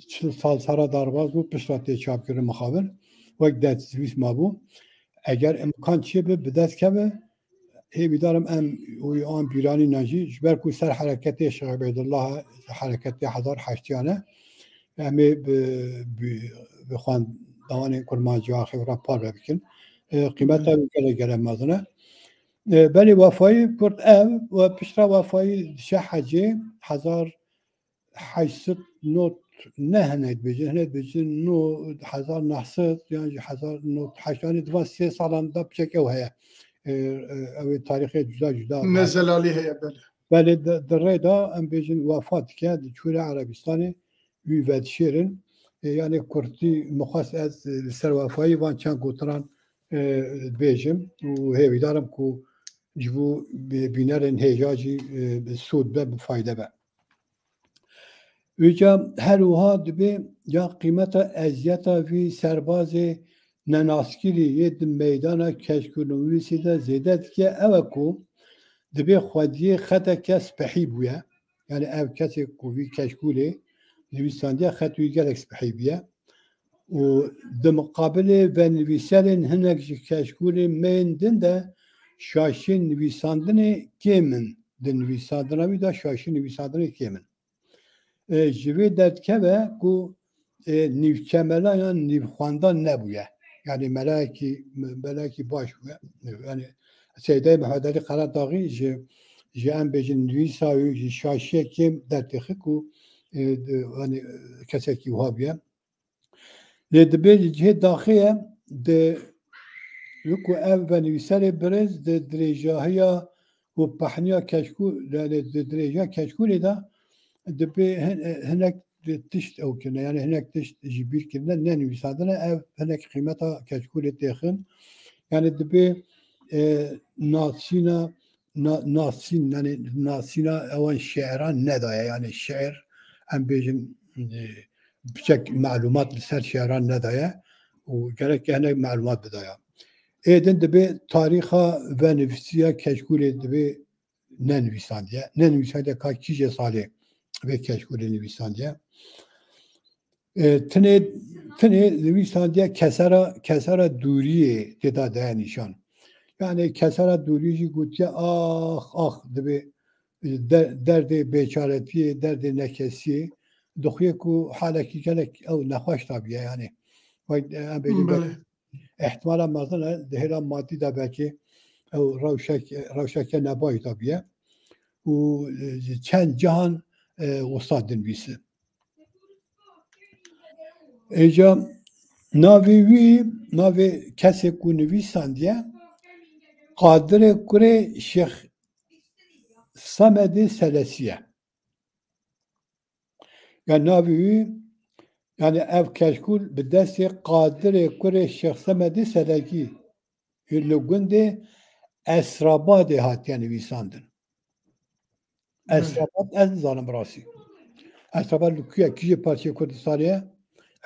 çil sal sera derbas bû, pişta tê çapkirin mixabin. Wek destnivîs mabû. Eger imkan çêbe, bi dest keve, hêvîdar im em û an bîranînan jî, ji ber ku ser hereketê Şêx Ubeydullah, hereketê hezar heştiyan e, em ê bi, bi, bi xwendevanên kurmancî axê re parve bikin. E, qîmeta wî gelek, gelek mezin e. E, belê Wefayî Kurd ev, we piştre Wefayî diçe hecê, hezar heşt sed not ne hinek dibêjin, hinek dibêjin no, hezar neh sed yan jî hezar not heşt, yanî di van sê salan de piçek ew heye. E, e, ew ê tarîxê cuda cuda Ne zelalî heye, belê. Belê di, di rê de em bêjin wefa dike, diçûre Erebistanê, wî vedişêrin. E, yanî kurtî mixwest ez, e, li ser Wefayî van çend gotinan, e, bêjim û hêvîdar im ku ji bo bî-, bînerên hêja jî, e, sûd be, bi fayde be. Îca her wiha dibê ya qîmeta eziyeta vî serbazê nenaskirî yê di meydana keşkûlnivîsî de zêde dike, ew e ku dibê xwediyê xeteke spehî bûye. Yani ev kesê ku vî keşkûlê nivîsandiye, xet wî gelek spehî bûye. Û di miqabilê venivîserên hinek ji keşkûlên me yên din de şaşiyên nivîsandinê kêm in. Di nivîsandina wî de şaşiyên nivîsandinê kêm in. E, ji vê derdikeve ku, e, nîvkemela yan nîvxwendan nebûye. Yani melayekî, melayekî baş bûye. Yani Seydayê Mihemed Elî Karadaxî ji, ji em bêjin nivîsa wî ji şaşiyê kêm dertêxik û, e, de, yani, kesekî wiha bûye. Lê dibê ji cihê daxê ye, di, wekî ev venivîserê birêz di dirêjahiya û pehniya keşkû, yani di dirêjiya keşkûlê de dibê hin-, hinek tişt ew kirine, yani hinek tişt ji bîr kirine, ne nivîsandine, ev hinek qîmeta keşkûlê têxin. Yani dibê, e, nasîna, na-, nasîn, yani nasîna ewan şiiran nedaye, yani şiir, em bêjin, e, piçek melumat li ser şeran nedaye û gerek hinek melumat bidaya. Ê din dibê tarîxa venivîsiya Keşkûlê dibê nenivîsandiye. Nenivîsandiye ka kîje salê vê Keşkûlê nivîsandiye. E, tinê, tinê nivîsandiye kesera, kesera dûriyê tê de daye nîşan. Yani kesera dûrî jî gotiye, "Ax, ax," dibê, e, de-, derdê bêçaretiyê, derdê nekesiyê. Dixuye ku halekî gelek ew nexweş de biye yani. Vay, e, em bêjin Belê. Ihtimala mezin e, di hêla madî de belkî ew rewşek-, rewşeke nebaş de biye. Û, e, çend cihan, e, wisa dinivîsi. Êca navê wî, navê kesê ku nivîsandiye, Qadirê kurê Şêx Semedê Selesî ye. Ya navê wî, yani ev keşkûl bi destê Qadirê kurê Şêx Semedê Selekî li gundê Esrabadê hatiye nivîsandin. Belê. Esrabad ez nizanim rastî. Esrabad li ku ye, kîjê parçeyê Kurdistanê ye?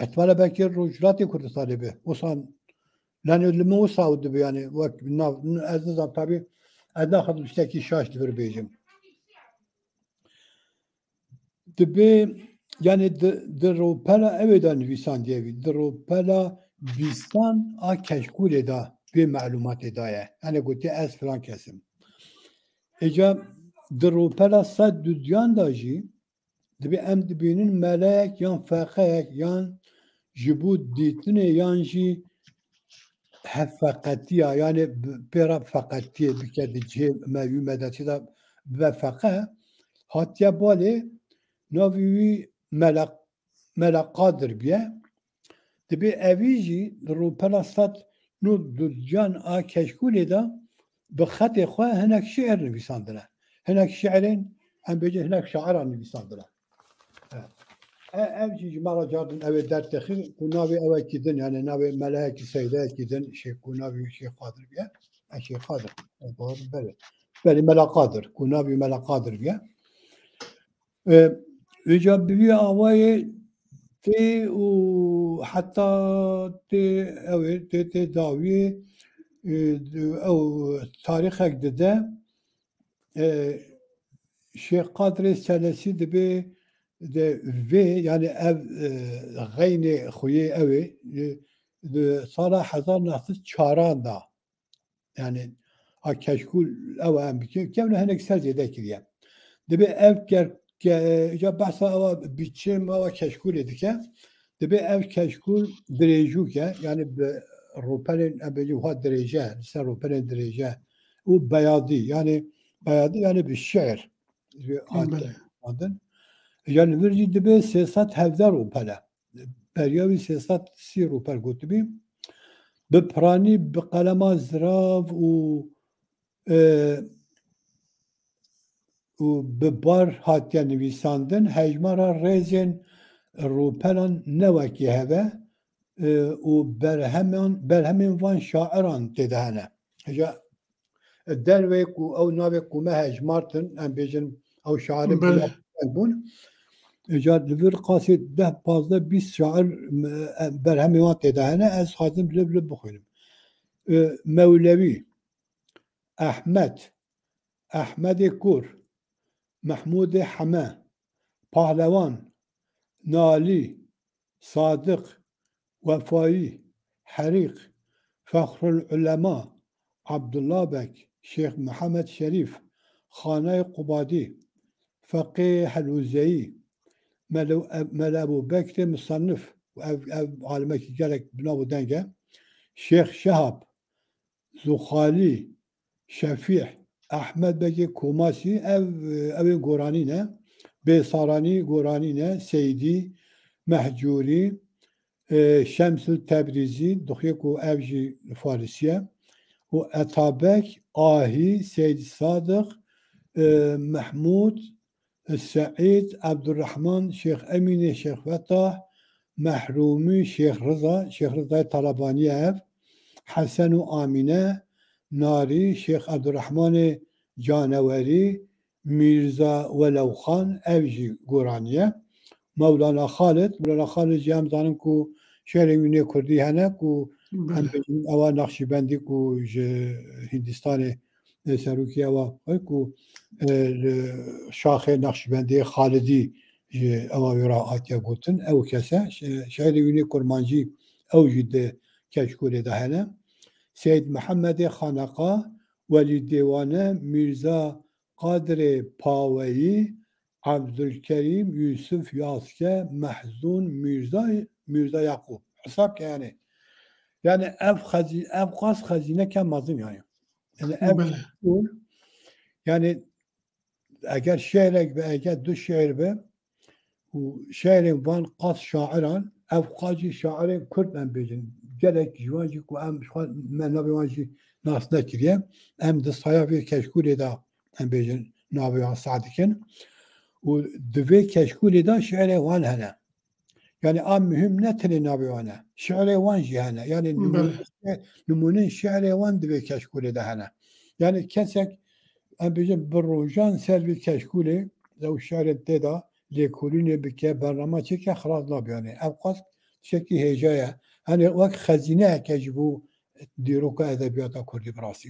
Ihtimale belkî Rojhilatê Kurdistanê be. Wisa, yani li min wisa ew dibe yani wek nav, ez nizanim tabî, ez naxwazim tiştekî şaş li vir bêjim. Dibê, yani di, di rûpela ew ê de nivîsandiye wî, di rûpela bîstan a keşkûlê de vê melumatê daye. Yani gotiye ez filan kes im. Êca di rûpela sed dudiyan de jî dibê em dibînin meleyek yan feqeyek yan ji bo dîtinê yan jî hevfeqetiya, yani bi-, pê re feqetiyê bike di cihê me wî medetî de bibe feqe, hatiye balê navê wî Mele, Mele Qadir biye. Dibê evî jî di rûpela sed nû dudiyan a keşkûlê de bi xetê xwe hinek şiir nivîsandine. Hinek şiirên, em bêjin hinek şairan nivîsandine. E, e, ev jî ji me re cardin ew ê dertexî ku navê ewekî din, yani navê meleyekî seydeyekî din, şê ku navê wî Şêx Qadir biye. E, Şêx Qadir. E, doğru, belê. Belê, Mela Qadir. Ku navê Mela Qadir biye. E, Îca bi vî awayê tê û heta tê ew ê, tê, tê dawiyê, e, ew tarîxek dide, e, Şêx Qadrê Selesî dibê de vê, yani ev, e, xeynê xuyê ew ê, e, di sala hezar neh sed çaran da. Yani a keşkûl ew em bikin, kevne hinek ser zêde kiriye. Dibê ev ker-, ke-, îca behsa ewa biçim ewa keşkûlê dike. Dibê ev keşkûl dirêjûk e, yani bi rûpelên, em bêjin wiha dirêje, li ser rûpelên dirêje û beyadî, yani beyadî yani bi şiir. Belê. Hatiye nivîsandin. Yani vir jî dibê sê sed hevdeh rûpel e. Beriya wî sê sed sî rûpel gotibî. Bi piranî, bi qelema zirav û, e, û bi bar hatiye nivîsandin, hejmara rêzên rûpelan ne wekî hev e, e, û berheman, berhemên van şairan tê de hene. Îca dervê ku ew navê ku me hejmartin, em bêjin ew şairê Belê. Bûn. Îca li vir qasî deh, pazdeh, bîst şair, e, berhemên wan tê de hene, ez xwazim li, li bixwînim. E, Mewlewî, Ehmed, Ehmedê Kur, Mehmûdê Heme, Pahlewan, Nalî, Sadiq, Wefayî, Herîq, Fexrul Ulema, Abdullah Bek, Şêx Mihemed Şerîf, Xanayê Qubadî, Feqê Helûzeyî, Mele-, Mele Ebû Bekrê Musennif, ev, ev alimekî gelek bi nav û deng e, Şêx Şehab, Zuxalî, Şefîh, Ehmed Begê Komasî, ev, ew ê goranî ne. Bêsaranî goranî ne. Seydî, Mehcûrî, e, Şemsil Tebrîzî, dixuye ku ev jî Farisî ye. Û Etabek, Ahî, Seyd Sadiq, e, Mehmûd, Seîd, Ebdurrehman, Şêx Emînê, Şêx Fetah, Mehrûmî, Şêx Riza, Şêx Rizayê Talabanî ev, Hesen û Amîne, Narî, Şêx Ebdurrehmanê Canewerî, Mîrza Welewxan, ev jî goranî ye. Mewlana Xalid. Mewlana Xalid jî em zanin ku şêrên wî nê kurdî hene ku em bêjin ewa Naqşîbendî ku ji Hindistanê, e, serokî ewa, e, ku, e, li şaxê Naqşîbendiyê Xalidî ji ewa wê re hatiye gotin. Ew kes e, şe-, şêrê wî nê kurmancî ew jî di keşkolê de hene. Seyd Mihemedê Xaneqa, Welî Dêwane, Mîrza Qadirê Paweyî, Ebdulkerîm, Yûsif Yaske, Mehzûn, Mîrza, Mîrza Yaqûb. Hesab ke yani. Yani ev xezî-, ev qas xezîneke mezin yani. Yani ev Belê. Şiir, yani eger şiirek be, eger du şiir be, û şiirên van qas şairan, ev qas jî şairên kurd em bêjin. Gelek ji wan jî ku em ji xwe me navê wan jî nas nekiriye, em di saya vê keşkûlê de em bêjin navê wan sah dikin. Û di vê keşkûlê de şiirê wan hene. Yani a muhim ne tenê navê wan e. Şiirê wan jî hene. Yani Belê. nimûne-, nimûnên şiirê wan di vê keşkûlê de hene. Yani kesek em bêjin bi rojan ser vê keşkûlê ew şiirên tê de lêkolînê bike, bernama çêke xilas nabe yani. Ev qas tiştekî hêja ye. Hani wek xezîneyeke ji bo dîroka edebiyata kurdî bi rastî.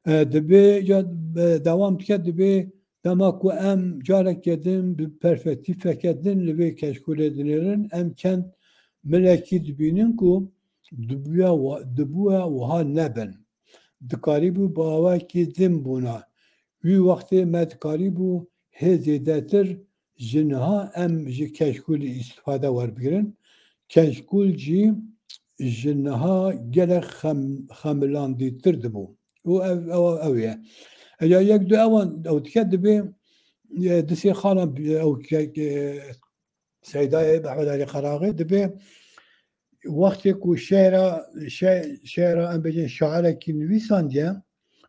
E, dibê ya, e, dewam dike, dibê dema ku em careke din bi perspektîfeke din li vê keşkolê dinêrin, em çend milekî dibînin ku dibûya wa-, dibûya wiha nebin. Dikarîbû bi awakî din bûna. Wî wextê me dikarîbû hê zêdetir ji niha em ji keşkûlî îstifade werbigirin. Keşkûl jî ji niha gelek xem-, xemilandîtir dibû. Û ev, ew, ew ye. Ya yek du ewan ew dike dibê, e, di sê xalan, e, ew ke-, e, Seydayê Mehmed Alî Qeraxê dibê wextê ku şêra, şe-, şêra em bêjin şairekî nivîsandiye,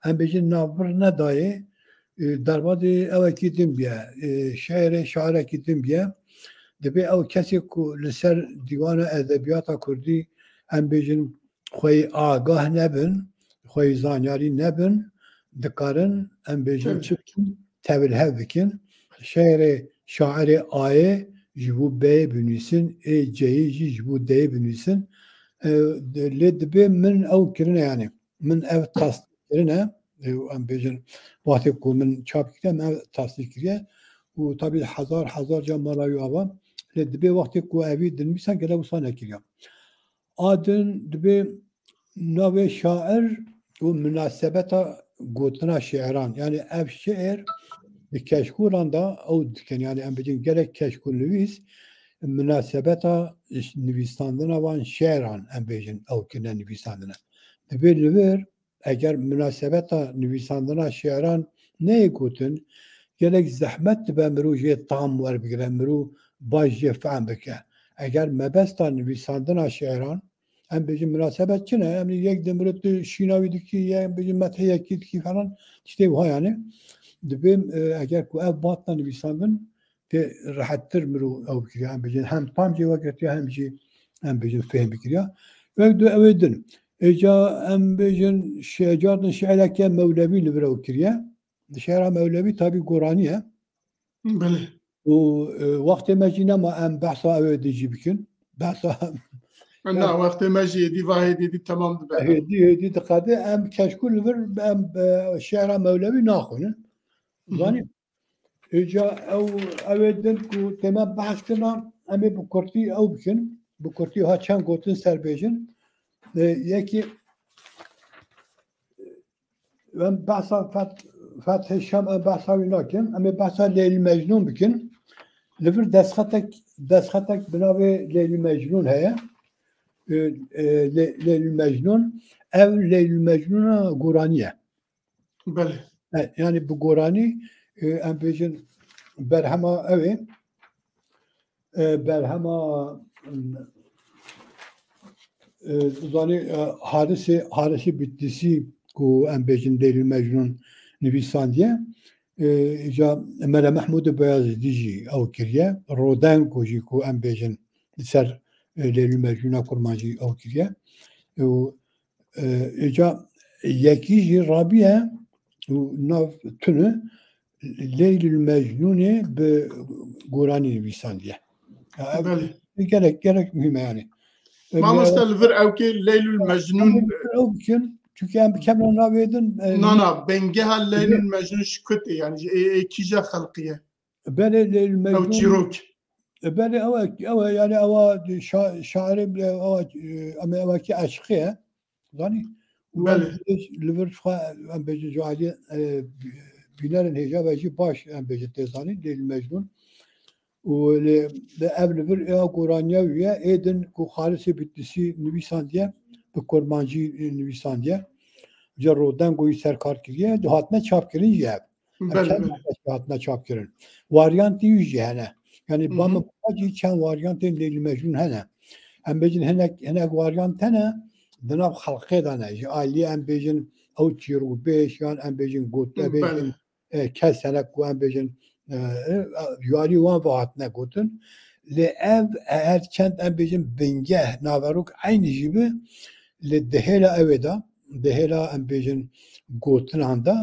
em bêjin navbir nedayê, e, derbadê ewekî din biye, e, şêrê şairekî din biye. Dibê ew kesê ku li ser dîwana edebiyata kurdî em bêjin xweyî agah nebin, xweyî zanyarî nebin, dikarin em bêjin Tabii. çi bikin, tevil hev bikin. Şêrê şairê Ayê ji bo B'yê binûsin, ê C'yê jî ji bo D'yê binûsin. E, lê dibê min ew kirine yani. Min ev tasdîq kirine. E, em bêjin wextê ku min çap kiriye, min ev tasdîq kiriye. Û tabî hezar hezar ca mala wî ava. Lê dibê wextê ku evî dinivîsan gele wisa nekiriya. A din dibê navê şair û minasebeta gotina şiiran. Yani ev şiir di keşkûlan de ew dikin. Yani em bêjin gelek keşkûl nivîs minasebeta nivîsandina van şiiran em bêjin ew kirine nivîsandine. Dibê li vir eger minasebeta nivîsandina şiiran neyê gotin, gelek zehmet dibe mirov jê tam werbigire, mirov baş jê fehm bike. Eger mebesta nivîsandina şiiran, em bêjin minasebet çi ne? Em yek di mirov tu şîna wî dikî, ya em bêjin methê yekî dikî falan, tiştê wiha yani. Dibê, e, eger ku ev batna nivîsandin, tê rehettir mirov ew bikiriya. Em bêjin hem tam jê wegirtiya hem jî em bêjin fêhm bikiriya. Wek du ew ê din. Êca em bêjin şe-, cartin şiireke Mewlevî li vir ew kiriye. Şiira Mewlevî tabî goranî ye. Belê. Û, e, wextê me jî nema em behsa ew ê din jî bikin. Behsa Na, wextê me jî êdî va hêdî dî temam dibe. Hêdî, hêdî diqede em keşkû li vir em, e, şiira Mewlevî naxwînin. Hı hı. Zanî? Êca ew, ew ê din ku tê me behs kirina, em ê bi kurtî ew bikin. Bi kurtî ha çend gotin ser bêjin. E, yekî, em behsa Feth-, Fethê Şam, em behsa wî nakin. Em ê behsa Leylî Mecnûn bikin. Li vir destxetek, destxetek bi navê Leylî Mecnûn heye. E, e, Lê-, Leylî Mecnûn, ev Leylî Mecnûna goranî ye. Belê. E, yani bi goranî, e, em bêjin berhema ew ê, e, berhema, e, zanî, e, Harisê, Harisê Bitlîsî ku em bêjin Leylî Mecnûn nivîsandiye. E, îca Mele Mehmûdê Beyazîdî jî ew kiriye. Rodenko jî ku em bêjin li ser, e, Leylî Mecnûna Kurmancî ew kiriye. Û, e, êca yekî jî Rabî ye û nav tune, Leylül Mecnûnê bi goranî nivîsandiye. Ya, ev Belê. Gelek, gelek muhîm e yani. E, Mamoste, li vir ewkê Leylül Mecnûn. Ew bikin, çünkü em bi kemran navêdin. E, Na, na, bengeha Leylül Mecnûn ji ku tê, yani ji ê, ê kîja xelqî ye? Belê, Leylül Mecnûn. Ew çîrok. E, belê, ew e, ew e, yani ewa şa-, şairê bile, ewa, e, em ê ewa ki eşqê ye. Zanî? Û em Belê. Li vir xwe, em bêjin ji aliyê, e, bînerên hêja ve jî baş, em bêjin tê zanîn, Leylül Mecnûn. Û lê, lê ev li vir ê goraniya wî ye, ê din ku Xalisê Bitlîsî nivîsandiye, bi kurmancî, e, nivîsandiye. Ji Rodengoyî ser kar kiriye, di hatine çapkirin jî ev. Ev Belê, çend belê. Hatine çapkirin. Waryantê wî jî hene. Yani Hı hı. Bamê Baba jî çend waryantên Leylül Mecnûn hene. Em bêjin hinek, hinek waryant hene, di nav xelqê de ne. Ji aliyê em bêjin ew çîrokbêj yan em bêjin gotebêj Belê. E, kes hene ku em bêjin, e, e, ji alî wan ve hatine gotin. Lê ev, e, her çend em bêjin bingeh, naverok eynî jî bi, lê di hêla ew ê de, di hêla em bêjin gotinan de,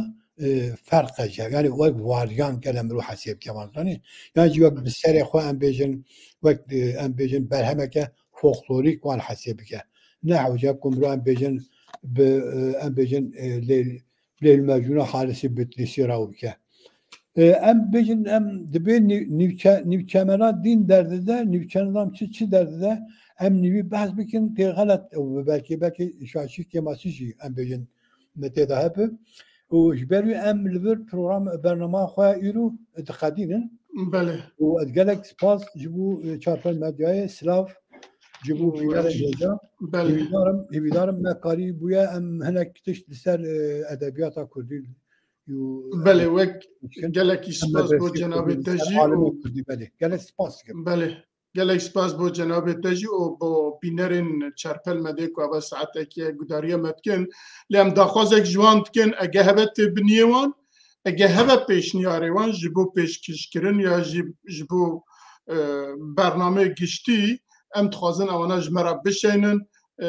e, ferq e ji hev. Yani wek varyant gele mirov hesê bike, wan zanî. Yan jî wek bi serê xwe em bêjin, wek, e, em bêjin berhemeke folklorîk wan hesê bike. Ne hewce ku mirov em bêjin bi, e, em bêjin, e, lê Leyl Mecnûna Xalisî Bitlîsî raw bike. E, em bêjin, em dibê nî-, nîvçe-, nîvçemena dîn derdide, nîvçenedam çi, çi derdide, em nîvî behs bikin, tê xelet, ew belkî, belkî şaşî kêmasî jî em bêjin me tê de hebe. Û ji ber wî em li vir program, bernama xwe îro diqedînin. Belê. Û ez gelek spas ji bo, e, Çarpel Medyayê, silav. Ji bo Û bînerên hêja. Belê. Hêvîdarim, hêvîdarim me karî bûye em hinek tişt li ser, e, edebiyata kurdî û Belê, wek gelekî spas bo cenabê te jî û alemê kurdî, belê. Gelek spas dikim. Belê. Gelek spas bo cenabê te jî û bo bînerên Çarpel Medê ku ava saetekî ye gudariya me dikin. Lê em daxwazek ji wan dikin, ege hebe tê biniyê wan, ege hebe pêşniyarê wan ji bo pêşkêşkirin ya jî ji bo, e, bernameyê giştî, em dixwazin ewana ji me re bişeynin. E,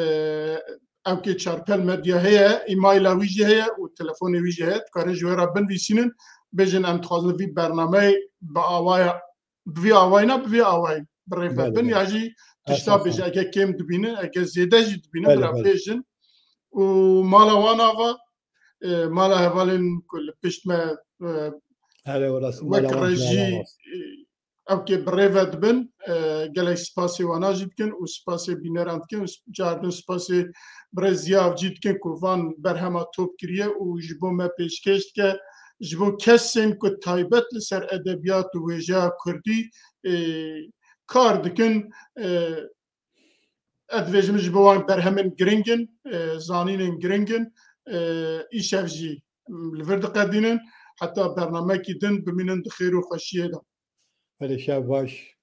ewkê Çarpel Medya heye, emaila wî jî heye û telefonê wî jî heye. Dikarin ji wê re binivîsînin, bêjin, em dixwazin vî bernameyê bi awaya, bi vî awayî ne, bi vî awayî bi rê ve Belê, bin belê. ya jî tişta Esas bêje. Ege kêm dibînin, ege zêde jî dibînin, Belê, bi re belê. bêjin. Û mala wan ava, e, mala hevalên ku li pişt me, e, Hele, orası wek mala wan rejî, mala wan. e, ew kê bi rê ve dibin, e, gelek spasê wana jî dikin û spasê bîneran dikin. Carin spasê birêz Ziya Avcî dikin ku van berhema top kiriye û ji bo me pêşkêş dike. Ji bo kesên ku taybet li ser edebiyat û wêjeya kurdî, e, kar dikin, e, ez dibêjim ji bo wan berhemên giring in, e, zanînên giring in, e, îşev jî li vir diqedînin. Heta bernamekî din bimînin di xêr û xweşiyê de. Belê, şev baş.